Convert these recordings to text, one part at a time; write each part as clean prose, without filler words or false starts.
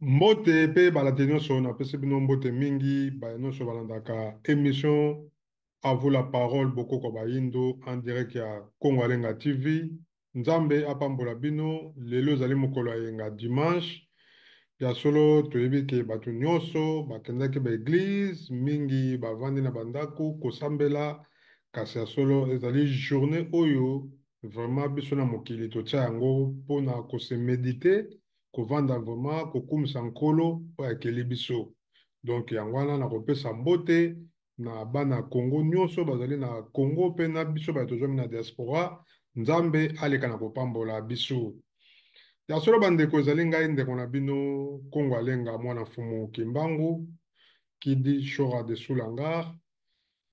Mbote pe balandi nyonso, napesi bino mbote mingi, baye nyonso balandaka emission à vous la parole, bokoko bayindo en direct ya Congo Alenga TV. Nzambe apambola bino. Lelo ezali mokolo ya yenga, dimanche. Ya solo, toyebi ke bato nyonso bakendaki ba église, mingi bavandi na bandako kosambela, kasi ya solo ezali journée oyo vraiment biso na mokili totia yango mpona kose méditer, kovanda vraiment kokumisa Nkolo oyo akeli biso. Donc yango wana nakopesa mbote na bana Congo nyonso bazali na Congo mpe na biso bato tozwami na diaspora. Nzambe aleka na kopambola biso. Ya solo bandeko, ezali ngai ndeko na bino Kongo Alenga, mwana Mfumu Kimbangu Kidi Shora de Sulangar.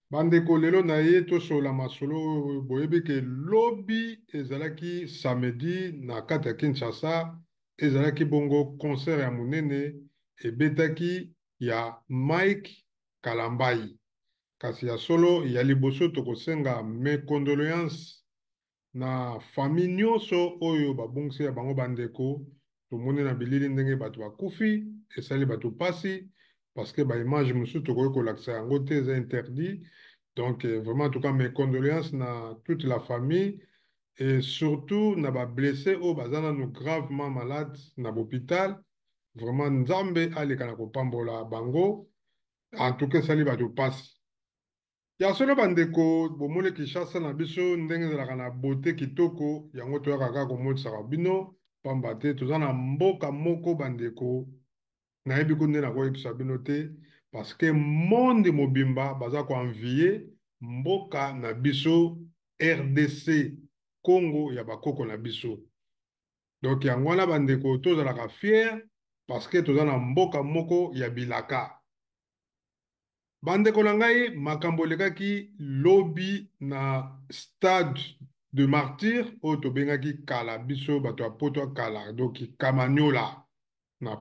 Bandeko, lelo na ye tosola masolo. Boyebi ke lobi ezalaki samedi, na kati ya Kinshasa ezalaki bongo concert ya monene ebetaki ya Mike Kalambayi. Kasi ya solo, ya liboso tokosenga mes condoléances na famille nyonso oyo babungisi ya bango bandeko. Tomoni na bilili ndenge bato bakufi, esali bato mpasi, parce que baimage mosusu tokoki kolakisa yango te, eza interdit. Donc vraiment, en tout cas, mes condoléances na toute la famille et surtout na bablessé oyo baza nanu gravement malade na bahôpital. Vraiment, Nzambe aleka na kopambola bango. En tout cas, esali bato mpasi. Ya solo bandeko, bomoni Kinshasa na biso ndenge ezalaka na beauté kitoko. Yango toyaka kaka komonisaka bino, pamba te toza na mboka moko. Bandeko, nayebi ko nde nakoyebisa bino te, parce que monde mobimba baza koenvier mboka na biso RDC Congo ya bakoko na biso. Donc yango wana bandeko, tozalaka fier parce que toza na mboka moko ya bilaka. Bandeko na ngai, makambo elekaki lobi na Stade de Martyr oyo tobengaki kala, biso bato ya poto ya kala, donc Kamanyola na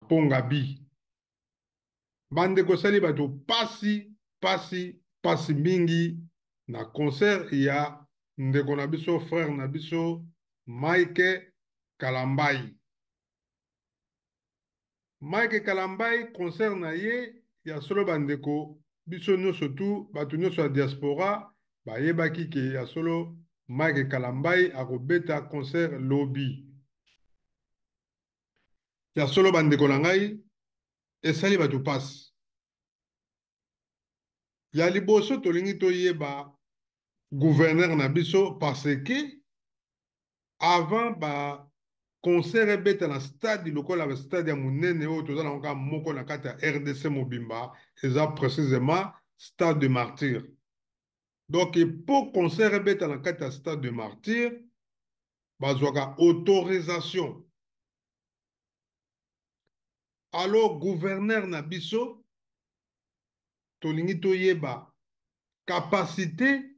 Pongabi. Bandeko, esali bato pasi, pasi, pasi mingi na concert ya ndeko na biso, frère na biso Mike Kalambayi. Mike Kalambayi, concert na ye, ya solo bandeko, biso nyonso tu, bato nyonso ya diaspora bayebaki ke ya solo Mike Kalambayi akobeta concert lobi. Ya solo bandeko na ngai, esali bato mpasi. Ya liboso, tolingi toyeba gouverneur na biso, parce que avant ba concert ebeta na stade lokola stade ya monene oyo toza nango kaka moko na kati ya RDC mobimba, eza précisément Stade de Martyr. Donc po concert ebeta na kati ya Stade de Martyr, bazwaka autorisation. Alors gouverneur na biso, tolingi toyeba capacité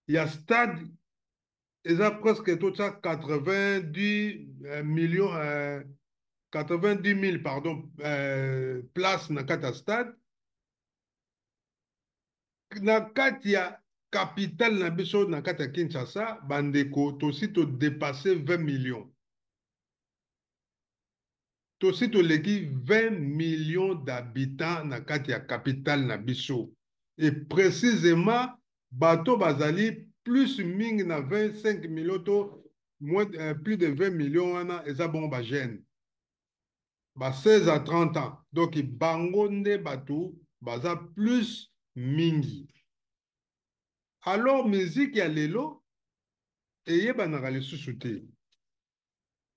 ya stade. Eza presque totia 90 millions, 90 000, pardon, place na kati ya stade, na kati ya capitale na biso, na kati ya Kinshasa. Bandeko, tosi todépasse 20 millions, tosi toleki 20 millions d'habitants na kati ya capitale na biso, et précisément bato bazali plus mingi na 25 millions to moins, plus de 20 millions wana eza bongo bajeune ba 16 à 30 ans. Donc bango nde bato baza plus mingi. Alors musique ya lelo eyebanaka lisusu te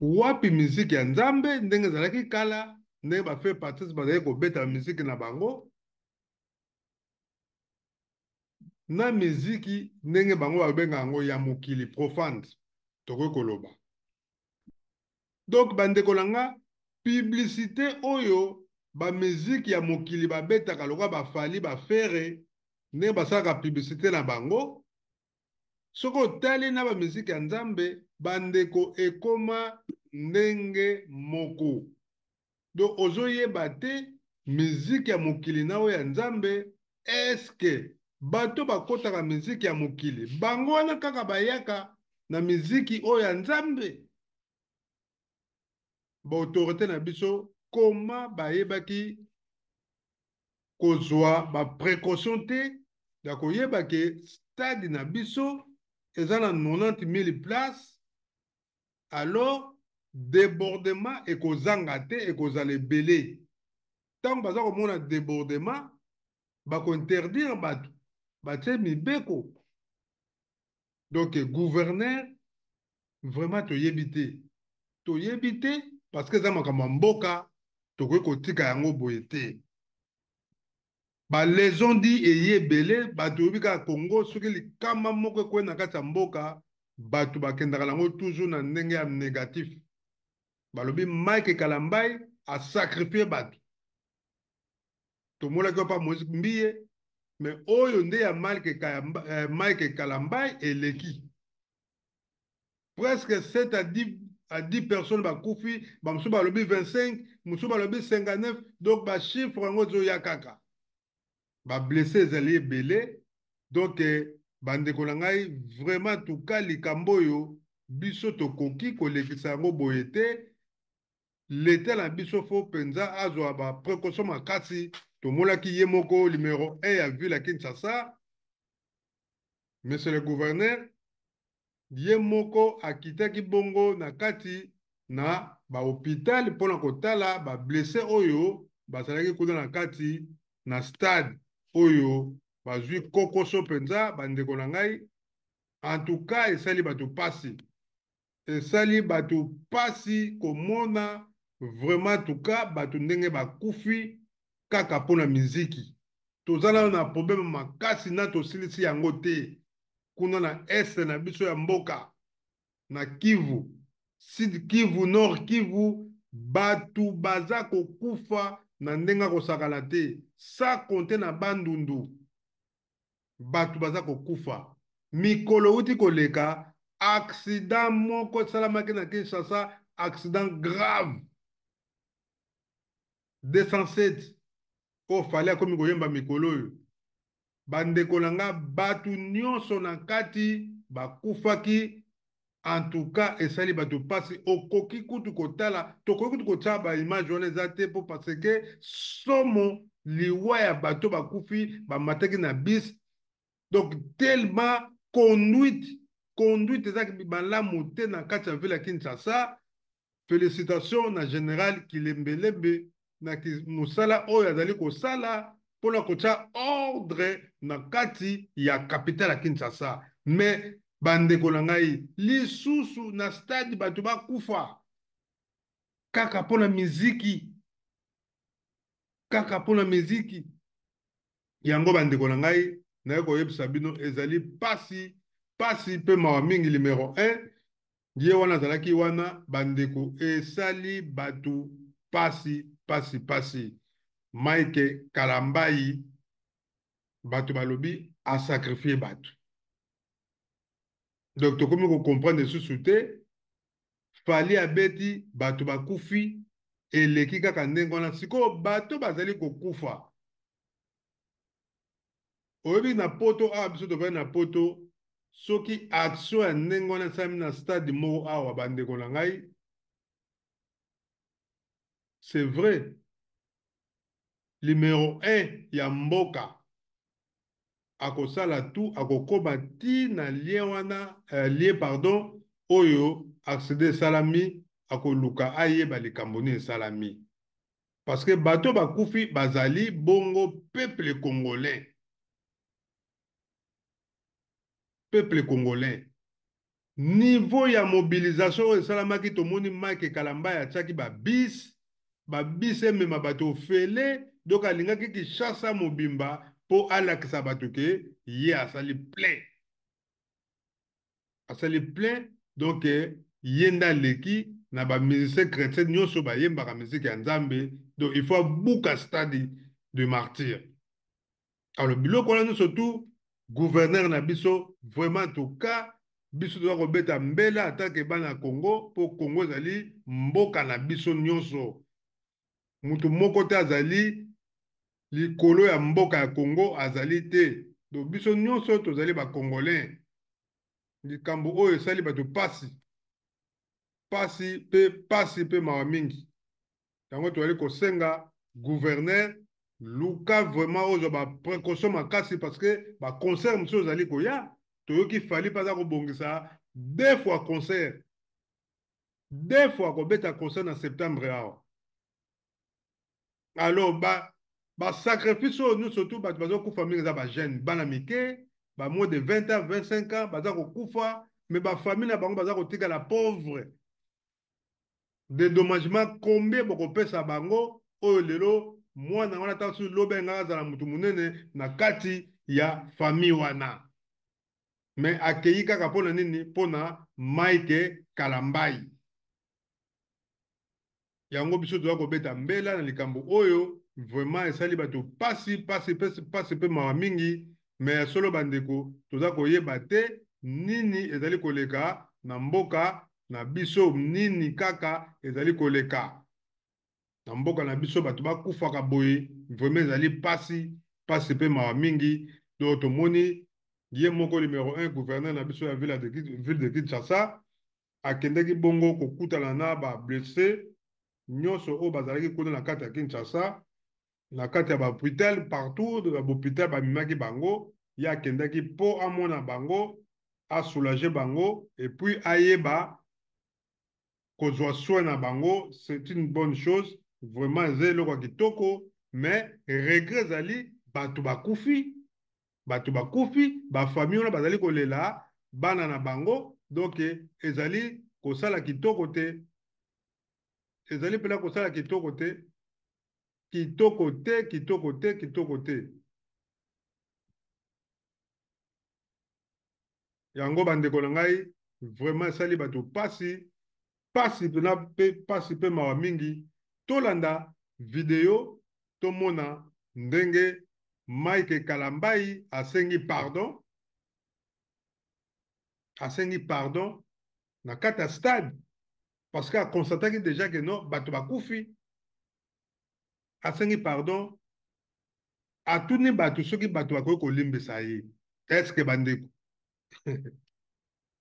wapi musique ya Nzambe ndenge ezalaki kala, ndenge bafrère Patrice bazalaki kobeta musique na bango, na miziki ndenge bango babenga yango ya mokili, profane tokoki koloba. Donc bandeko na nga, publicité oyo bamiziki ya mokili babetaka lokola baFally, baFerre, ndenge basalaka publicité na bango, soki otali na bamiziki ya Nzambe, bandeko, ekoma ndenge moko. Donc ozoyeba te miziki ya mokili na oyo ya Nzambe. Eske bato bakɔtaka miziki ya mokili, bango wana kaka bayaka na miziki oyo ya Nzambe? Baautorité na biso koma bayebaki kozwa baprécaution te ya koyeba ke stade na biso eza na 90 000 places, alors débordement ekozanga te, ekozala ebele. Ntango baza komona débordement, bakointerdire bato, batie mibeko. Donc gouverneur, vraiment toyebi te, toyebi te, parce que eza makambo ya mboka, tokoki kotika yango boye te. Baleçon di eye ebele. Bato oyebi kaka Congo, soki likama moko ekwei na kati ya mboka, bato bakendaka nango toujours na ndenge ya négatif. Balobi Mike Kalambai asacrifie bato. Tomonaki mpa Moïse Mbiye, mais oyo nde ya Mike Kalambai eleki presque 7 à 10 personnes bakufi. Bamosusu balobi 25, mosusu balobi 59. Donc bachiffre yango ezoya kaka, bablessé ezali ebele. Donc bandeko na ngai, vraiment tuka likambo oyo biso tokoki kolekisa yango boye te. Leta na biso faut mpenza azwa baprécaution makasi. Tomonaki ye moko numéro 1 ya ville ya Kinshasa, monsieur le gouverneur, ye moko akitaki bongo na kati na bahôpital mpona kotala bablessé oyo bazalaki kuna na kati na stade oyo bazwi kokoso mpenza. Bandeko na ngai, en tout cas esali bato pasi, esali bato pasi komona vraiment tuka bato ndenge bakufi kaka mpona miziki. Toza nano na problème makasi na tosilisi yango te kuna na est na biso ya mboka, na Kivu, Sud Kivu, Nord Kivu. Bato baza kokufa na ndenge akosakana te, sans compter na Bandundu bato baza kokufa. Mikolo euti koleka, accident moko esalamaki na Kinshasa, accident grave 207 oyo Fally akomi koyemba mikolo oyo. Bandeko na nga, bato nyonso na kati bakufaki. En tout cas esali bato mpasi. Okoki kutu kotala, tokoki kutu kotia baimage wana eza te, mpo parce que somo liwa ya bato bakufi bamataki na bus. Donc tellement conduite ezaki malamu te na kati ya ville ya Kinshasa. Félicitation na général Kilembelembe na mosala oyo azali kosala mpona kotia ordre na kati ya capitale ya Kinshasa. Mais bandeko na ngai, lisusu na stade bato bakufa kaka mpona miziki, kaka mpona miziki yango. Bandeko na ngai, naye koyebisa bino, ezali pasi, pasi mpe mawa mingi. Numéro 1 ye wana azalaki wana. Bandeko, esali bato pasi, pasi, pasi. Mike Kalambai, bato balobi asacrifie bato. Donc tokomi kocomprendre lisusu te. Fally abeti, bato bakufi, eleki kaka ndenge wana. Sikoyo bato bazali kokufa. Oyebi, na Poto awa, biso tovandi na Poto, soki action ya ndenge wana esalami na stade moko awa, bandeko na ngai, c'est vrai, numéro 1 ya mboka akosala tout, akokóma ti na lien wana, lien, pardon, oyo accident esalami, akoluka ayeba likambo nini esalami, parce que bato bakufi bazali bongo peuple congolais, peuple congolais. Niveau ya mobilisation oyo esalamaki, tomoni Mike Kalambai atiaki babus, babus emema bato ofele. Donc alingaki Kinshasa mobimba mpo alakisa bato ke ye asali plein, asali plein. Donc ye nde aleki na bamusicien chrétien nyonso bayembaka musique ya Nzambe. Donc il faut abuka stade de Martyr. Alors biloko wana nyonso tout, gouverneur na biso, vraiment tout cas biso toza kobeta mbela atake bana ya Congo, mpo Congo ezali mboka na biso nyonso. Motu moko te azali likolo ya mboka ya Congo, azali te. Donc biso nyonso tozali bacongolais. Likambo oyo esali bato pasi. Pasi pe pasi pe mawa mingi. Yango tozali kosenga gouverneur luka vraiment ozwa ba précaution makasi parce que ba concert mosusu ezali koya. Toyoki Fally mpe aza kobongisa deux fois concert, deux fois kobeta concert na septembre awa. Alors ba sacrifice oyo nyonso tu bato bazokufa mingi eza ba jeune, bana mike, ba moins de 20 ans, 25 ans baza kokufa, mais ba famille na bango baza kotikala pauvre. Dédommagement combien bokopesa bango oyo lelo mwana wana ata soki lobi alingaka azala motu monene na kati ya famille wana, mais akei kaka mpona nini? Mpona Mike Kalambayi. Yango biso toza kobeta mbela na likambo oyo vraiment esali bato pasi pasi pasi pasi pe mawa mingi, mais ya solo bandeko toza koyeba te nini ezali koleka na mboka na biso, nini kaka ezali koleka na mboka na biso, bato bakufaka boye vraiment ezali pasi pasi pe mawa mingi. Donc tomoni ye moko numéro 1 gouverneur na biso ya ville de Kinshasa akendaki bongo kokutana na ba blessé nyonso oyo bazalaki kuna na kati ya Kinshasa, na kati ya ba hôpital, partout ba hôpital bamemaki bango. Ye akendaki mpo amona bango, asoulager bango et puis ayeba kozwa soin na bango. C'est une bonne chose, vraiment eza eloko ya kitoko, mais regret ezali bato bakufi, bato bakufi, ba famille wana bazali kolela bana na bango. Donc ezali kosala kitoko te, ezali mpena kosala kitoko te, kitoko te, kitoko te, kitoko te. Yango bandeko na ngai vraiment esali bato pasi pasi mpena pe pasi pe mawa mingi. Tolanda video tomona ndenge Mike Kalambayi asengi pardon, asengi pardon na kati ya stade parce que aconstataki déjà que non, bato bakufi. Asengi pardon, atuni bato soki bato bakoki kolimbisa ye. Est-ce que bandeko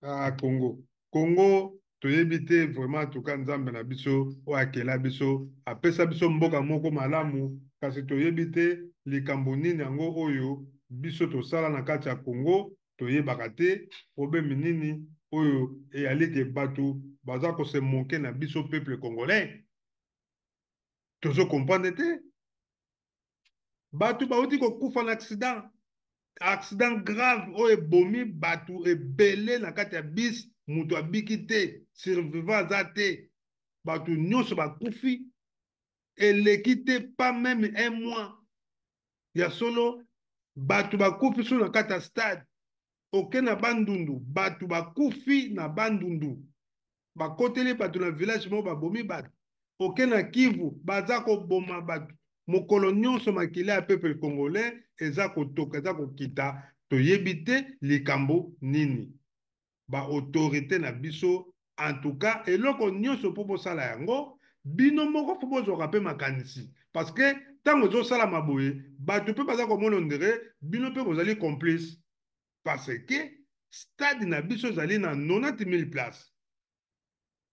ah, Congo, Congo toyebi te vraiment. En tout cas Nzambe na biso oyo akela biso apesa biso mboka moko malamu, kasi toyebi te likambo nini yango oyo biso tosala na kati ya Congo, toyebaka te problème nini oyo eyali ke bato baza kose moquer na biso peuple congolais. Tozo comprendre te, bato bauti kokufa na accident, accident grave oyo ebomi bato ebele na kati ya bus, moto abiki te, survivant aza te, bato nyonso bakufi. Eleki te pas même un mois ya solo bato bakufi so na kati ya stade. Oke na Bandundu, bato bakufi na Bandundu, bakoteli bato na village moko babomi bato. Oke na Kivu, baza koboma bato mokolo nyonso. Makila ya peuple congolais eza kotoka, eza kokita, toyebi te likambo nini. Ba autorité na biso, en tout cas eloko nyonso mpo bosala yango bino moko, mpo bozwaka mpe makanisi, parce que ntango ezosalama boye, bato mpe baza komona on dirait bino mpe bozali complice, parce que stade na biso ezali na 90 000 places.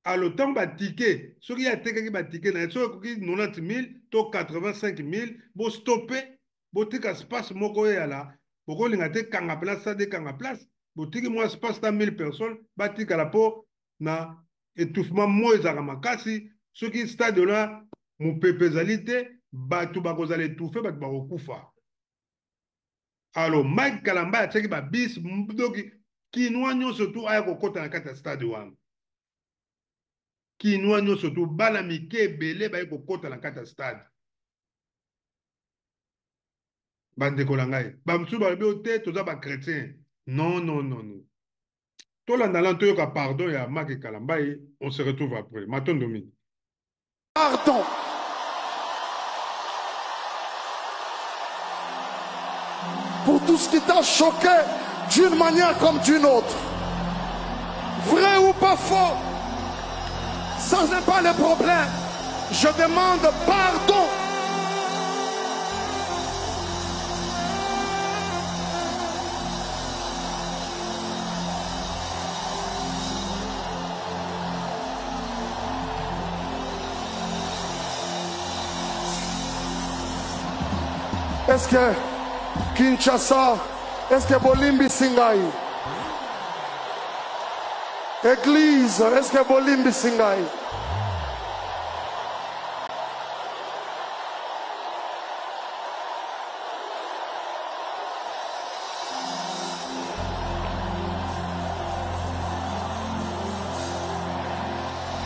Alors ntango batike, soki ye atekaki batike na ye, soki ekoki 90 000 to 85 000, bostope, botika space moko oyo eyala. Bokolinga te kanga place, stade ekanga place, botiki mwa space ta 1000 personnes batikala, mpo na étouffement moko ezalaka makasi. Soki stade wana mopepe ezali te, bato bakozala étouffe, bato bakokufa. Alors Mike Kalamba atiaki babis, donc Kinois nyonso tu aya kokɔta na kati ya stade wana, Kinois nyonso tu, bana mike ebele baye kokɔta na kati ya stade. Bandeko na ngai, bamosusu balobi oyo te, toza bachrétien. Non, non, non, non. Tolanda la, toyoka pardon ya Mike Kalambayi, on se retrouve après. Matondo mingi. Pardon pour tout ce qui t'a choqué d'une manière comme d'une autre. Vrai ou pas faux, ça n'est pas le problème. Je demande pardon. Est-ce que Kinshasa, est-ce que bolimbisi ngai? Église, est-ce que bolimbisi ngai?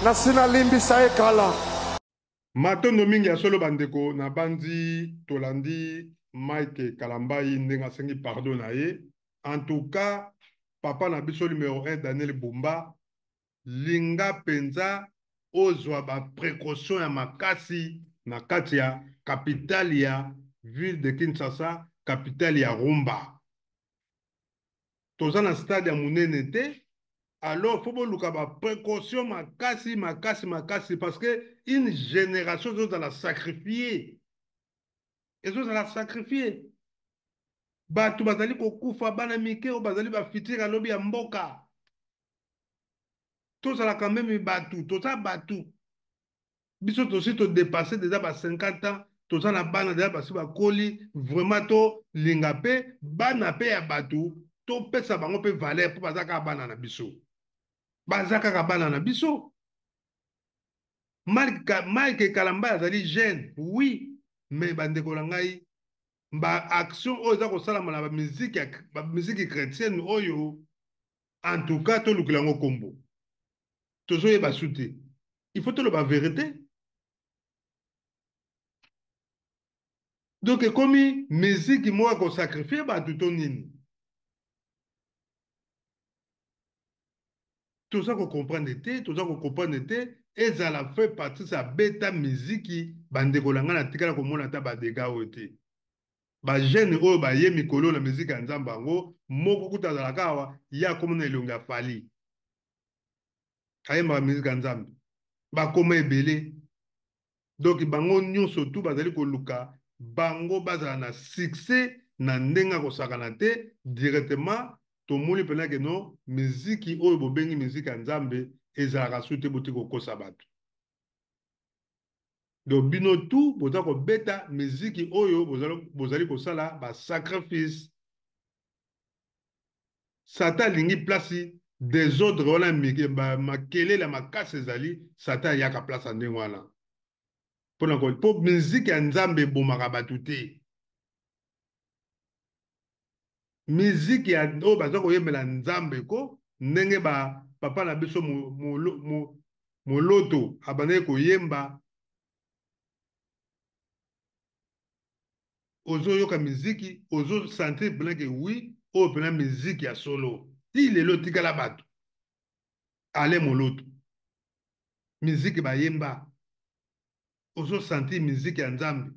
Nasi nalimbisa ye kala. Matondo mingi ya solo bandeko na bandi tolandi Mike Kalambayi ndenge asengi pardon na ye. En tout cas, papa na biso numero 1 Daniel Bumba, linga penza ozwa ba précaution ya makasi na kati ya capitale ya ville de Kinshasa, capitale ya Rumba. Toza na stade ya munene te, alors faut boluka ba précaution makasi makasi makasi parce que une génération ezozala sacrifiée, ezozala sacrifiée. Bato bazali kokufa, bana mike oyo bazali ba futur ya lobi ya mboka. Tozala quand même bato, toza bato. Biso tosi to dépasser déjà ba 50 ans, toza na bana déjà basi bakoli, vraiment to linga pe bana pe ya bato, to pesa bango pe valeur po baza kaka bana na biso. Baza kaka bana na biso. Mike Kalamba azali jeune, oui, mais bandeko na ngai, ba action oyo eza kosalama na ba musique ya, ba musique chrétienne oyo, en tout cas tolukela yango kombo. Tozoyeba su te. Il faut toloba vérité. Donc ekomi musique moko ya kosacrifier bato to nini? Toza kocomprendre te, toza kocomprendre te. Ezala fait Patrice abeta miziki, bandeko na ngai natikala komona ata ba dégâts oyo te. Ba jeune oyo baye mikolo na miziki ya Nzambe yango, moko kuta azalaka awa, ye akoma na elongi ya Fally. Ayembaka miziki ya Nzambe. Bakoma ebele. Donc bango nyonso tu bazali koluka bango bazala na succès na ndenge ya kosakana te directement. Tomoni mpena ke no miziki oyo bobengi miziki ya Nzambe ezalaka su te, boti kokosa bato. Donc bino tu boza kobeta miziki oyo bozali kosala ba sacrifice. Satan alingi place désordre wana, makelele ya makasi ezali, Satan ayaka place ya ndenge wana. Mpona po miziki ya Nzambe ebomaka bato te. Miziki ya oyo baza koyembela Nzambe ko ndenge ba papa na biso Moloto abandaki koyemba, ozoyoka miziki, ozo sentir mpena ke oui, oyo mpena miziki ya solo. Ti lelo tikala bato ale Moloto miziki bayemba, ozo sentir miziki ya Nzambe.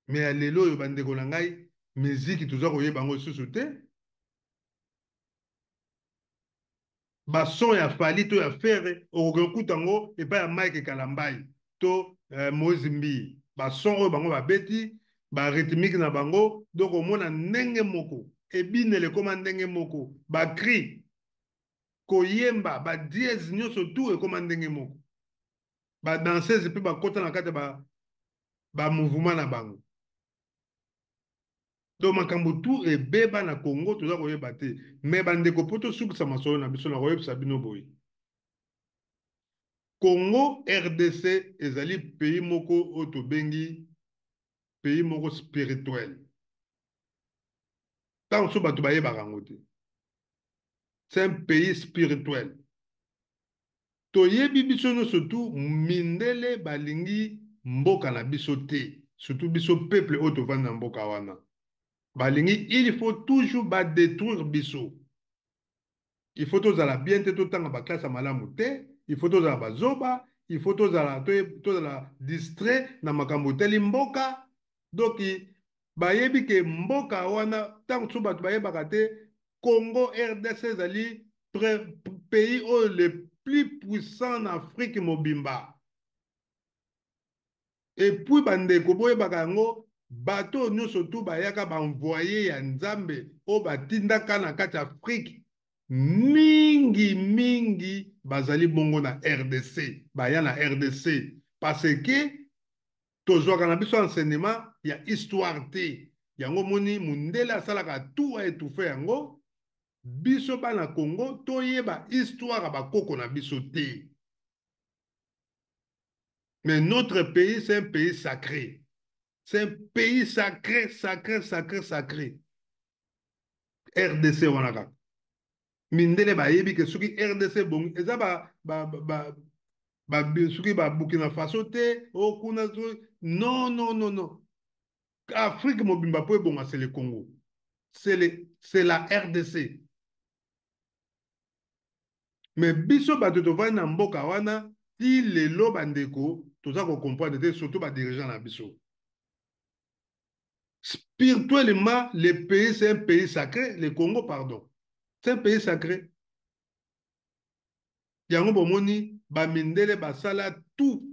Mais ya lelo oyo bandeko na ngai, miziki toza koyeba yango lisusu te. Ba son ya Fally to ya Ferre okoki kokuta yango epai ya Mike Kalambayi to Moïse Mbiye. Ba son oyo bango babeti, ba rythmique na bango, donc omona ndenge moko, ebinela ekoma ndenge moko, ba cri, koyemba, ba dièse nyonso tout ekoma ndenge moko. Ba danseuse pe bakota na kati ya ba mouvement na bango. Donc makambo tout ebeba na Congo toza koyeba te. Mais bandeko po tosukisa masolo na biso na koyebisa bino boye. Congo RDC ezali pays moko oyo tobengi pays moko spirituel. Tango so bato bayebaka yango te. C'est un pays spirituel. Toyebi biso nyonso tu mindele balingi mboka na biso te, surtout biso peuple oyo tovandi na mboka wana. Balingi il faut toujours ba détruire biso. Il faut tozala bien te, totanga ba classe ya malamu te, il faut tozala bazoba, il faut tozala distrait na makambo etali mboka. Donc bayebi ke mboka wana tango so bato bayebaka te, Congo RDC ezali pays oyo le plus puissant na Afrique mobimba. Et puis bandeko boyebaka yango, bato oyo nyonso tu bayaka ba envoyé ya Nzambe oyo batindaka na kati ya Afrique mingi mingi bazali bongo na RDC, baya na RDC. Parce que tozwaka na biso enseignement ya histoire te. Yango omoni mundele asalaka tout a étouffer yango. Biso bana Congo toyeba histoire ya bakoko na biso te. Mais notre pays, c'est un pays sacré. C'est un pays sacré, sacré, sacré, sacré. RDC wana kaka. Mindele bayebi ke soki RDC ebongi, eza ba, ba, ba, ba, ba, soki ba Burkina Faso te, o kuna, non, non, non, non. Afrique mobimba po ebonga, c'est le Congo. C'est la RDC. Mais biso bato tovandi na mboka wana ti lelo bandeko toza kocomprendre te, surtout ba dirigeant na biso. Spirituellement, le pays, c'est un pays sacré, le Congo, pardon. C'est un pays sacré. Yango bomoni, ba mindele basala tout.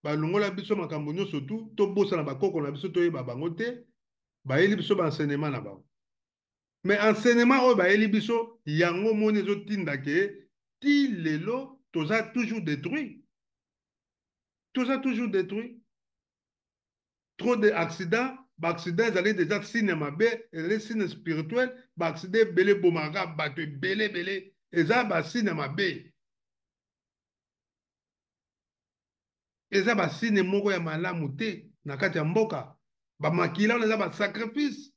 Balongola biso makambo nyonso tout, tobosana bakoko na biso, toyeba bango te, bayeli biso ba enseignement na bango. Mais enseignement oyo bayeli biso, yango moni ezotinda ke ti lelo toza toujours détruit. Toza toujours détruit. Trop de accidents, ba accident ezali déjà signe mabe, ezali signe spirituel, ba accident ebele ebomaka bato ebele ebele, eza ba signe mabe. Eza ba signe moko ya malamu te na kati ya mboka. Ba makila wana eza ba sacrifice.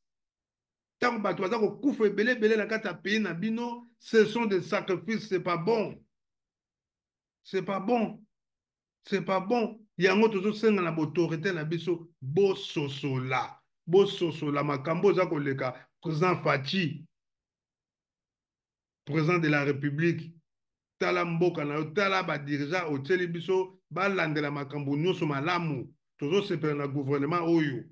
Tango bato baza kokufa ebele ebele na kati ya pays na bino, ce sont des sacrifices, c'est pas bon. C'est pas bon. C'est pas bon. Yango tozosenga na autorité na biso bososola. Bososola makambo eza koleka président Fatshi, président de la République. Tala mboka na yo, tala ba dirigeant otieli biso balandela makambo nyonso malamu. Tozosepela na gouvernement oyo.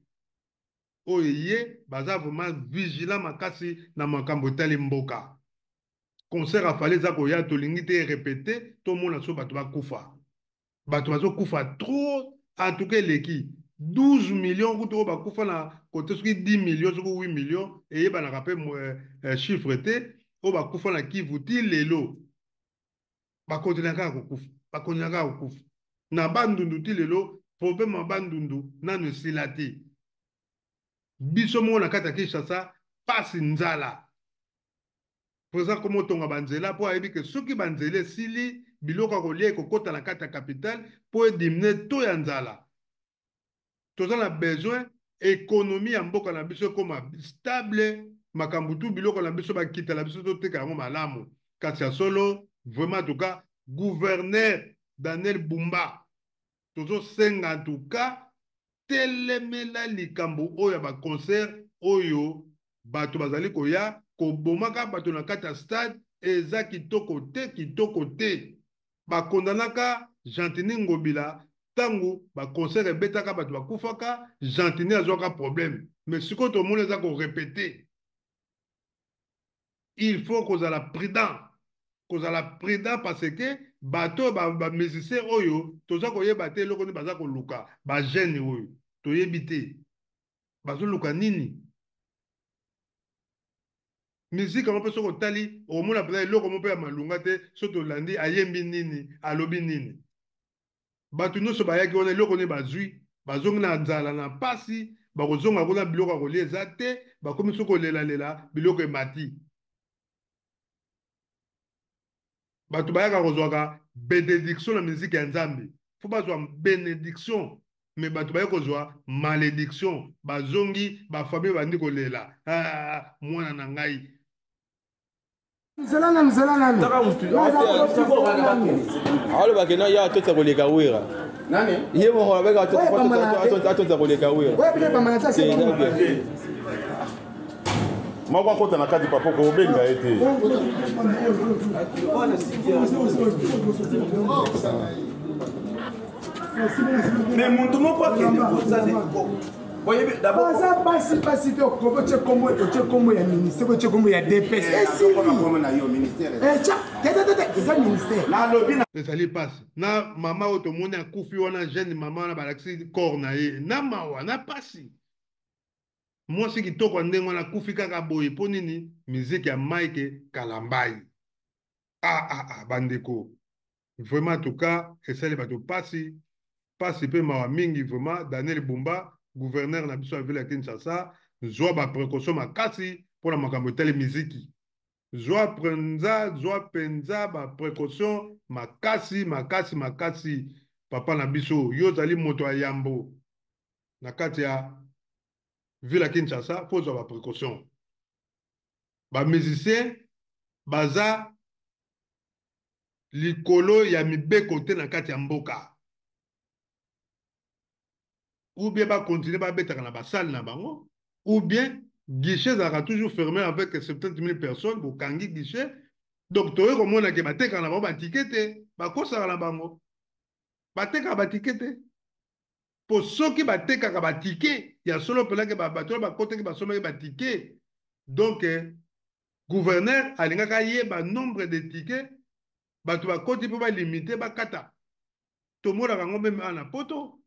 Oyo ye baza vraiment vigilant makasi na makambo etali mboka. Concert afale eza koya, tolingi te répéter, tomona so bato bakufa. Bato bazokufa trop, en tout cas eleki 12 millions kutu oyo bakufa na côté, soki 10 millions, soki 8 millions, eyebanaka pe chiffre te, oyo bakufa na Kivu ti lelo. Bakontinua kaka kokufa, bakontinua kaka kokufa. Na Bandundu ti lelo, problème ya Bandundu nanu esila te. Biso moko na kati ya Kinshasa, pasi nzala. Président komo tonga banzela po ayebi ke soki banzela esili, biloko ya kolia ekokota na kati ya capitale po ediminuer taux ya nzala. Toza na besoin économie ya mboka na biso ekoma stable, makambo tu biloko na biso bakita na biso toteka yango malamu. Kasi ya solo, vraiment en tout cas, gouverneur Daniel Bumba, tozosenga en tout cas telemela likambo oyo ya ba concert oyo bato bazali koya kobomaka bato na kati ya stade, eza kitoko te, kitoko te. Bakondanaka Gentiny Ngobila tangu ba concert ebetaka bato bakufaka, Gentiny azwaka problème. Mais sikoyo tomoni eza ko répéter. Il faut kozala prudent. Kozala prudent parce que bato ba musicien oyo toza koyeba te eloko nini baza koluka, ba jeune oyo toyebi te bazoluka nini. Musique yango mpe soki otali okomona mpenza eloko moko mpe ya malunga te, soki tolandi ayembi nini, alobi nini. Bato nyonso bayaki wana eloko nini bazwi, bazongi na nzala na pasi, bakozonga kuna biloko ya kolia eza te, bakomi soki kolelalela biloko emati. Bato bayaka kozwaka bénédiction na musique ya Nzambe, faut bazwa bénédiction, mais bato baye kozwa malédiction, bazongi ba famille bandi kolela, ah, mwana na ngai. Nzela nanu, nzela nanu. Taka mutu. Alo bakena ya atotsa koleka wera. Nani? Ye moko abeka atotsa koleka wera. Oya bile bamana tsa se. Moko akota na kati papa kobenga ye te. Mais mutu moko akende kosala baza basi basi te okoki otie kombo, otie kombo ya ministère, otie kombo ya DPS. Esili. Te, eza ministère. Ezali pasi na mama oyo tomoni akufi wana, jeune mama wana balakisi corps na ye na mawa na pasi. Mwasi kitoko ya ndenge wana akufi kaka boye mpo nini? Musique ya Mike Kalambay. Ah, ah, ah, bandeko. Vraiment en tout cas esali bato pasi pasi pe mawa mingi vraiment. Daniel Bumba, gouverneur na biso ya ville ya Kinshasa, zwa ba precaution makasi pona makambo etali miziki. Zwa penza zwa penza ba precaution makasi makasi makasi papa na biso, yo ozali moto ya yambo na kati ya ville ya Kinshasa, faut ozwa ba precaution. Ba musiciens baza likolo ya mibeko te na kati ya mboka, ou bien ba continuer babetaka na ba salle na bango, ou bien guichet ezalaka toujours fermé avec 70 000 personnes, bokangi guichet. Donc toyei komona ke batekaka na bango batike te, bakosaka na bango, batekaka batike te. Po soki batekaka batike ya solo mpenza ke bato wana bakotaki basombaki batike, donc gouverneur alingaka ayeba nombre de tickets bato bakoti mpo balimite bakata. Tomonaka yango meme awa na poto,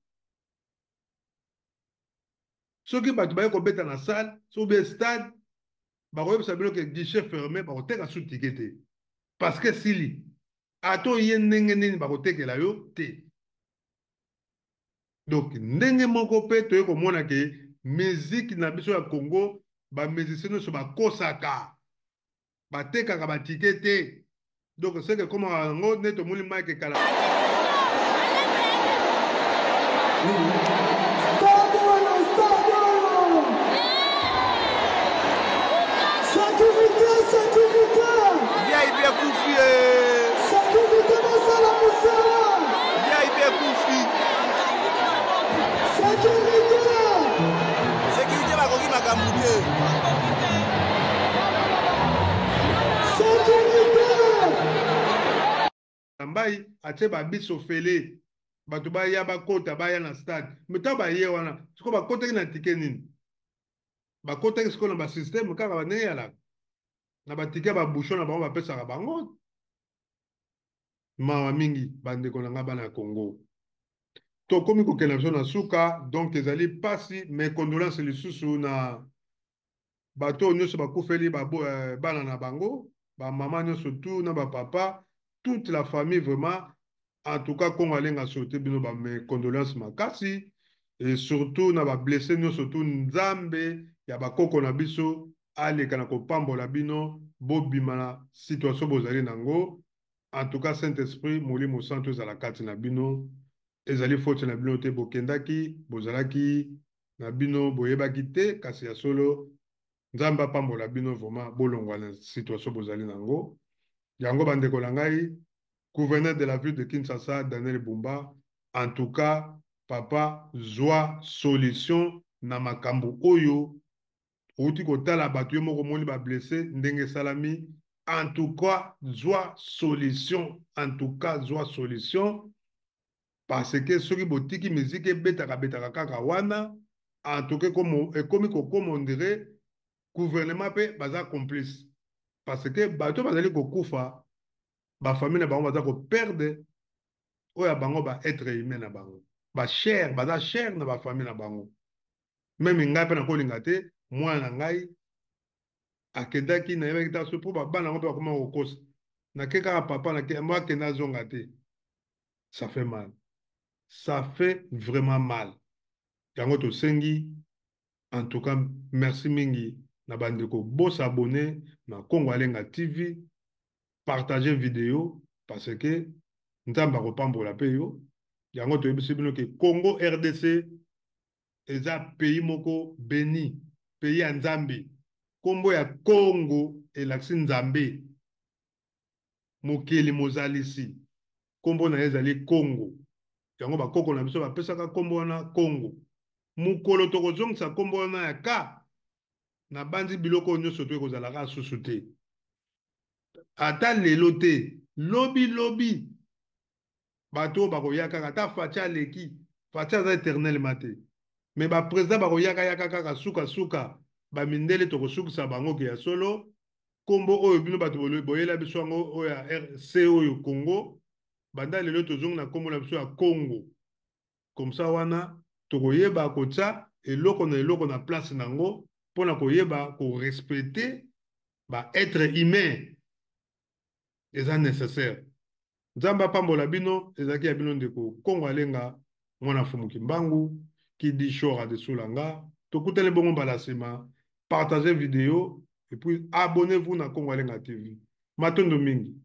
soki bato baye kobeta na salle soki bien stade, bakoyebisa bino ke guichet fermé, bakoteka su ticket te parce que esili. Ata oye ndenge nini bakotekela yo te. Donc ndenge moko pe toye komona ke musique na biso ya Congo, ba musiciens nionso bakosaka, batekaka ba ticket te. Donc ce que ekomaka yango nde tomoni Mike kala. Stade oyo, stade oyo! Securite, securite! VIP akufi eh. Securite bosala mosala! VIP akufi. Securite! Securite bakoki makambo te. Securite! Mbayi atie ba bis ofele bato baya bakota baya na stade, mais ntango baye wana sikoyo bakotaki na ticket nini? Bakotaki sikoyo na ba système kaka ba ndenge eyalaka na ba ticket ya ba bouchon na bango bapesaka bango. Mawa mingi bandeko na ngai bana ya Congo, tokomi kokende na biso na suka, donc ezali pasi, mais condoléances lisusu na bato oyo nyonso bakufeli bana na bango, ba mama nyonso tout na ba papa, toute la famille vraiment. En tout cas Congo alenga souhaite bino ba mes condoléances makasi, et surtout na ba blessés nyonso tout. Nzambe ya bakoko na biso aleka na kopambola bino, bobima na situation bozali nango. En tout cas Saint-Esprit, Molimo Santo ezala kati na bino. Ezali faute na bino te, bokendaki, bozalaki na bino, boyebaki te, kasi ya solo Nzambe apambola bino vraiment, bolongwa na situation bozali nango. Yango bandeko na ngai, gouverneur de la ville de Kinshasa Daniel Bumba, en tout cas papa, zwa solution na makambo oyo outi kotala bato, yo moko omoni ba blesse ndenge esalami. En tout cas zwa solution, en tout cas zwa solution, parce que soki botiki musique ebetaka betaka kaka wana, en tout cas ekomi kokoma on dirait gouvernement pe baza complice, parce que bato bazali kokufa, ba famille na bango baza ko perdre oyo ya bango ba être humain na bango, ba cher, baza cher na ba famille na bango. Meme ngai pe nakolinga te mwana na ngai akendaki, nayebaki ta so po bana yango pe bakoma kokosa, nake kaka papa nake mo akende azonga te. Ça fait mal, ça fait vraiment mal. Yango tosengi en tout cas merci mingi na bandeko, bosabonner na Congo Alenga TV, partager vidéo parce que Nzambe akopambola pe yo. Yango toyebisi bino ke Congo RDC eza pays moko béni, pays ya Nzambe. Kombo ya Congo elakisi Nzambe, mokeli mozalisi, kombo na ye ezali Congo. Yango bakoko na biso bapesaka kombo wana Congo. Mokolo tokozongisa kombo wana ya ka, nabanzi biloko oyo nyonso to ekozalaka susu te. Ata lelo te, lobi lobi bato oyo bakoya kaka, ata Fatshi aleki, Fatshi aza éternellement te, mais ba président bakoyaka yaka kaka, suka suka ba mindele tokosukisa bango ke ya solo kombo oyo bino bato boyela biso yango oyo ya RC oyo Congo, banda lelo tozongi na kombo na biso ya Congo. Comme ça wana tokoyeba kotia eloko na eloko na place nango mpona koyeba korespecte ba être humain, eza nécessaire. Nzambe apambola bino, ezalaki ya bino ndeko Kongo Alenga, mwana Fumu Kimbangu, qui dit Shora de Sulanga. Tokutani bongo mbala nsima. Partagez vidéo et puis abonnez-vous na Kongo Alenga TV. Matondo mingi.